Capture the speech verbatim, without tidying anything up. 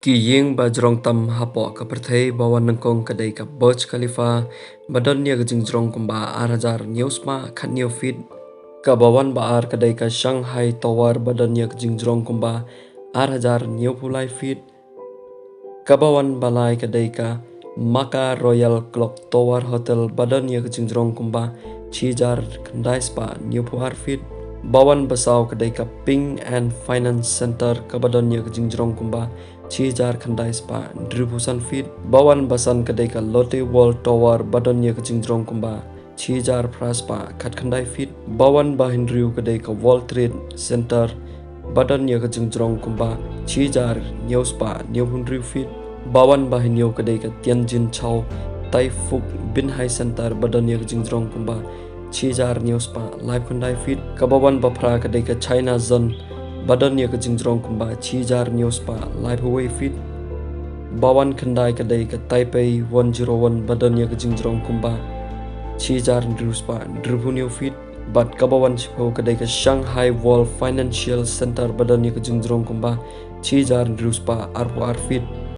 Ki ïing ba jrong tam hapoh ka pyrthei ba wan nyngkong ka dei ka Burj Khalifa, ba don ïa ka jingjrong kumba ar hajar hynñiew spah khatñiew feet. Kaba wan ba ar ka dei ka Shanghai Tower, ba don ïa ka jingjrong kumba ar hajar hynñiewphew lai feet. Kaba wan ba lai ka dei ka Macau Royal Clock Tower Hotel, ba don ïa ka jingjrong kumba shi hajar khyndai spah hynñiewphew ar feet. Ba wan ba saw ka dei ka Ping An Finance Center, kaba don ïa ka jingjrong kumba shi hajar khyndai spah hynriewphew san feet. Ba wan ba san ka dei ka Lotte World Tower, ba don ïa ka jingjrong kumba shi hajar phra spah khatkhyndai feet. Ba wan ba hynriew ka dei ka World Trade Center, ba don ïa ka jingjrong kumba shi hajar hynñiew spah hynñiewphew hynriew feet. Ba wan ba hynñiew ka dei ka Tianjin Chao Tai Fuk Binhai Center, ba don ïa ka jingjrong kumba shi hajar hynñiew spah laiphew khyndai feet. Kaba wan ba phra ka dei ka China Zone, ba don ïa ka jingjrong kumba shi hajar hynñiew spah laiphew wei feet. Ba wan khyndai ka dei ka Taipei one zero one, ba don ïa ka jingjrong kumba shi hajar hynriew spah hynriewphew hynñiew feet. Bad kaba wan shiphew ka dei ka Shanghai World Financial Center, ba don ïa ka jingjrong kumba shi hajar hynriew spah arphew ar feet.